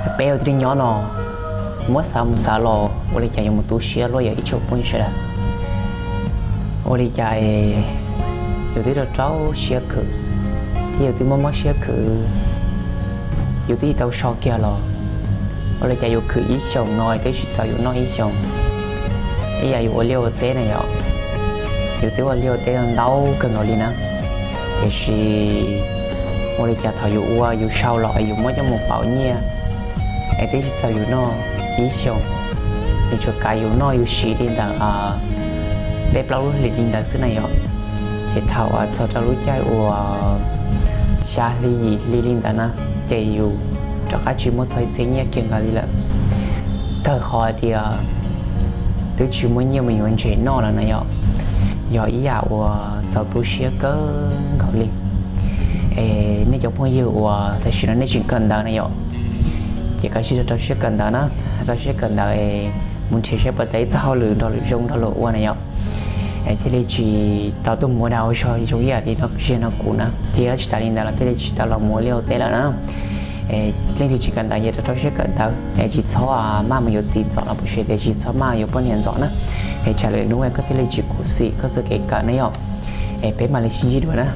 Peb ua tib neeg nyob no, muab xav mus xav los ua li cas yuav mus tu siab luaj yog ib tsoom phooj ywg sawv daws. Ua li cas yus twb rau rau siab khwv, thiab yus twb mob mob siab khwv, yus twb tsis tau so kiag los, ua li cas yus khwv ib xyoos no twb tsis txaus yus noj ib xyoos. Ib yam yus ua liaj ua teb na yom, yus twb ua liaj ua teb ntau kawg nkaus li na, tiam sis ua li cas thaum yus ua yus sau los es yus muab coj mus pauv nyiaj es twb tsis txaus yus noj ib xyoos, nws tsuas kav yus noj yus siv li ntawm peb plaub lub hlis li ntawd xwb na yom. Ces thaum txog rau lub caij uas xya hli yim hli li ntawd na, ces yus rov qab tsis muaj txog ib txhiab nyiaj kiag nkaus li lawm. Kawg qhov hais tias twb tsis muaj nyiaj mus yuav ntses noj lawm na yom, yog ib yam uas txaus tu siab kawg nkaus li. Es nej cov phooj ywg uas tam sim no nej tseem kawm ntawv na yom, ces koj sim rau rau siab kawm ntawv na, rau siab kawm ntawv es mus nrhiav saib puas tau ib txoj hauj lwm nrog lwm zoo nrog luag ua na yom, es thiaj li tsis tau tuaj mus ua dag ua zog zoo ib yam li no ziag no kuv na, thiab tsis tas li ntawd los thiaj li tsis tau los mus ua liaj ua teb lawm na. Es leej twg tsis kawm ntawv ces rau rau siab kawm ntawv es tsis txhob maj mus yuav txiv ntxov los puas tsis tias tsis txhob maj yuav poj niam ntxov na, es tsam lwm hnub koj thiaj li tsis khuv xim koj txoj kev kawm na yom. Es peb mam li sib ntsib dua na.